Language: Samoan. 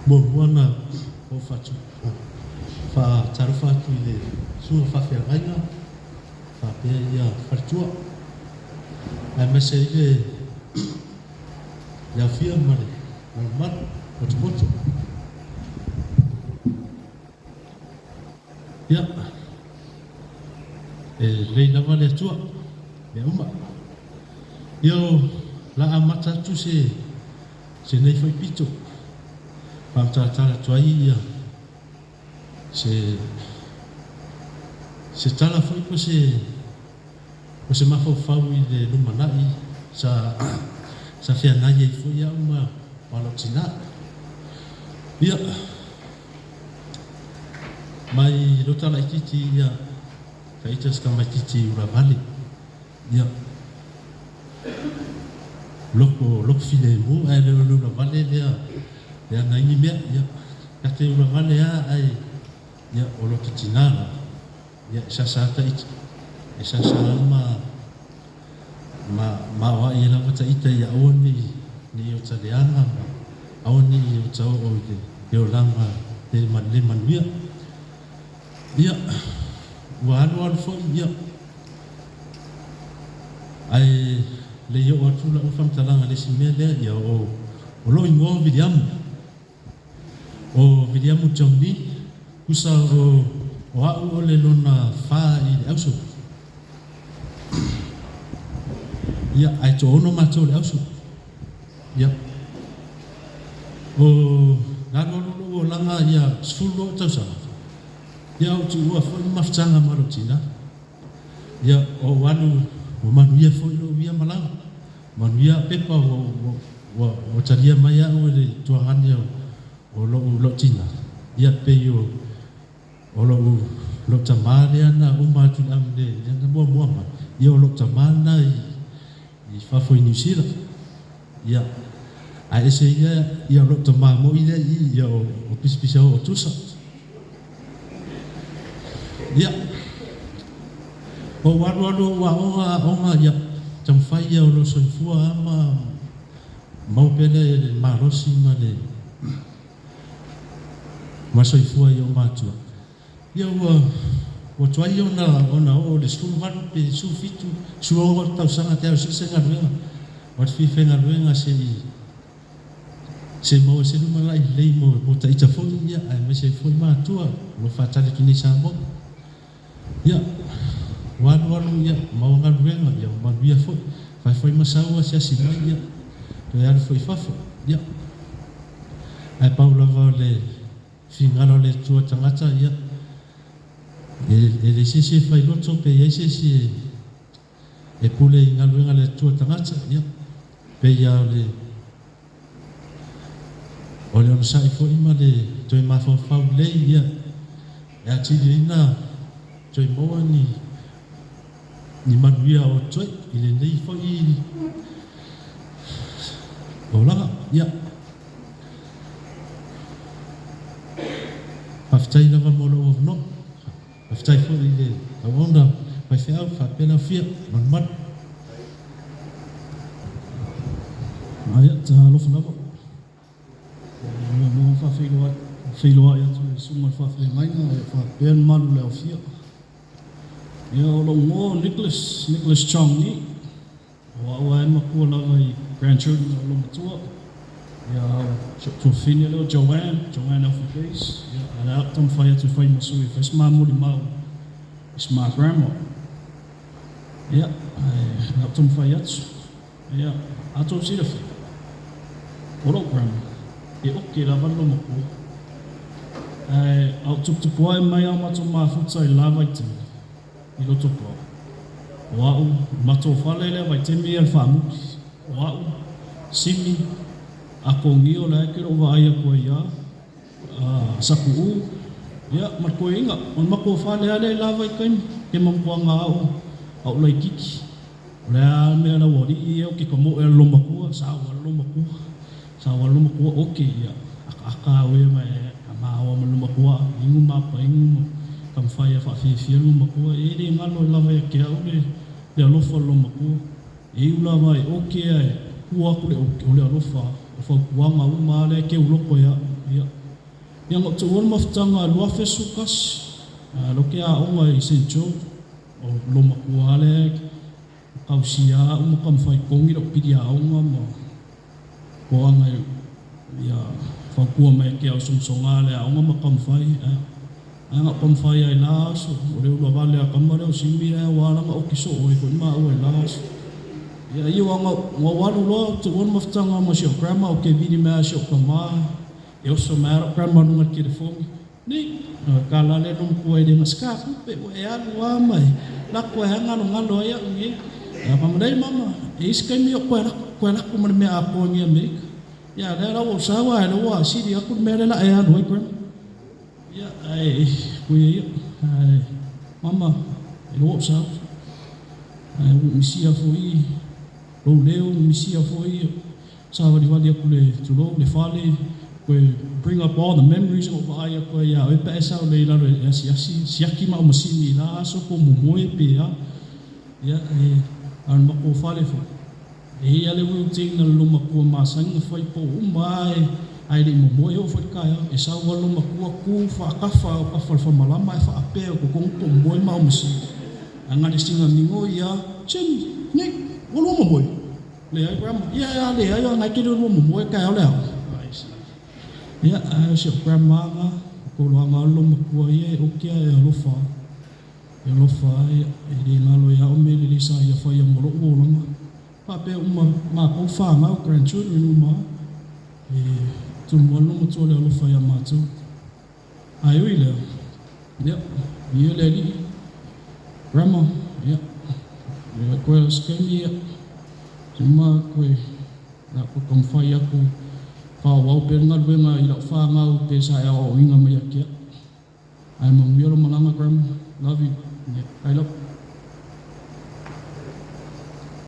Muamua ona ou faatalofa atu i le susuga faafeagaiga faapea ia faletua, aemaise ai le aofia ma le mamalu motumotu. Ia, e lelei lava le Atua mea uma. Ia, o le a amata atu se nei foi pito faamatalatala atu ai ia se tala foi po o se mafaufau i le lumanai sa feagai ai foi au ma lou tina. Ia, mai lota laitiiti ia taita si tamaitiiti ulavale. Ia, loko loko filemu ae le o le ulavale lea e ana ai ni mea. Ia, ta te ulavale lava ae ia o lota tina lava ia e sasa taita, e sasa ma aoai ai lava taita ia aua ne i ota leaga ma aua ne i ota oo i le olaga le manuia. Ia, ua alu alu foi ia ae le i oo atu lau faamatalaga i le isi mea lea, ia o lou igoa o Viliamu. O Viliamu John Lee, tusa o au o le lona fa i le auso. Ia, ae toaono matou le auso. Ia, o na alu alu lou olaga ia 12 ou tausaga, ia ou tuua foi le mafutaga ma lou tina. Ia, ou alu ua manuia foi lou ia malaga. Manuia pepa ua talia mai au e le tuagane o lou tina. Ia pei o lou tama lea na uma atu i le amune lea na muamua mai. Ia o lou tama lena i fafo i Niu Sila. Ia, ae ese ia ia lou tama moi lea i ia o pisipisa o tusa. Ia, o alu alu o aoga aoga ia taumafai ia o lou soifua ma maua pea le malosi ma le soifua i o matua. Ia ua tuai ona oo le 18 pe 17, 16 tausaga te au se galuega. O te faigaluega se maua se lumanai lelei mo taita foi ia aemaise ai foi matua o lo o faatali atu nei i Samoa. Ia, ua alu alu ia maua galuega ia ua manuia foi. Fai foi ma sau asiasi mai ia toe alu foi i fafo. Ia, ae pau lava o le finagalo o le Atua tagata ia e leai se isi e failoto pe i ai se isi e pule i galuega a le Atua tagata. Ia, pei lava o le onosai foi ma le toe mafaufau lelei ia e atili ai na toe maua ni manuia o totoe i lenei foi olaga. Ia, faafetai lava mo lou avanoa. Faafetai foi i le auauna faifeau faapea le aofia malumalu. Ia, talofa lava. Muamua faafeiloai atu i le susuga i le faafeagaiga ia faapea le mamalu o le aofia. Ia, o lou igoa o Nicholas Chong Lee. O au lava e matua lava i grandchildren o lou matua. Ia, si ou tuafafine lea o Joanne Alfie Grace. Ia, a o le a ou taumafai atu e fai ma sui e fai se mamolimau i se ma grandma. Ia, ae o le a ou taumafai atu. Ia, a outou silafia, o lou grandma, e oke lava le loomatua. Ae a ou tuputupu ae mai a o matou mafuta i le la vaitaimi i Lotopa, o au, matou fale lea vaitaimi ia le faamuli. O au, Simi, Akogio la e ke lou vaai atu ai ia, Sapu'u, ia, ma le toeaina. O le matou fale lava lea i le la vaitaimi, ke manutuaga au laitiiti. O le a mea lau alii ia ou te tamoe i le loomatua, sao lava le loomatua, sao lava le loomatua, oke, ia, ataata au ia ma e tamaoa ma le loomatua, inu ma painu ma taumafai e faafiafia le loomatua. E le galo ai lava ia te au le alofa o le loomatua. E iu lava e oke ae tua atu le oke, o le alofa, o fautuaga uma lava lea e teu i loko ia au. Ia, Ia na ou tuua le mafutaga 2011, a o lea ou te aoga i St George, o lou matua lava lea e tausia au ma taumafai e totogi lau pili aoga ma toaga ia fautua mai e te sogasoga le aoga ma taumafai. Ae na ou taumafai lava i la aso, o le uluavale a tama lea o Simi ae ua ala ona oki soo ai foi maua i la aso. Ia ia na ou alu loa ou tuua le mafutaga ma si ou grandma, ou te vili mai lava i si ou tama, e oso mai lava lau grandma i luga o le telefoni. Nei, tala lea lou matua e le gaseka tupe, ua e alu lava ma e lako ai lava galogalo ai au nei. Ia fai mai, leai mama, e i ai se taimi ou toe alu atu, toe alu atu ma le mea atoa nei i Amerika. Ia a o lea la ua ou sau a o lea ua sili atu le mea lea o le a e alu ai grandma. Ia, ae ui ia, ae mama, e lua ou sau. Ae ua ou misia foi lou leo, ua misia foi savalivali atu le tulou le fale, toe bring up all the memories o vaai atu ai ia oe pe a e sao lelei i lalo e asiasi, siaki ma au masini i la aso po o momoe pe a. Ia, e a o le matou fale foi, e i ai lava le routine a le loomatua masani ona fai po uma lava ae le i momoe, e oo foi i le taeao, e sau lava le loomatua tu faatafa au tafa o le famalama ae faapea i totonu po o momoe ma au masini. Ae na o le sina migoi lava, Simi, nei, ua lua momoe? Leai grandma. Ia a leai o lena e te le o lua momoe taeao le ao. Ia, ae o si au grandma na, o toloaga o le loomatua ia e oki ae alofa. E alofa lava, e le galo ia au mea lelei sa ia faia mo lou olaga. Faapea uma matou fanau, grandchildren uma lava. E tumu lava le loomatua i le alofa ia matou. Ae ui i lea, ia, viia le Alii, grandma, ia, ia koe o se taimi, ia, uma koe, la ou taumafai atu faaauau pea le galuega i lau fanau pe sa e aoaoina mai ia te au. Ae manuia lou malaga grandma, love you. Yeah, I love.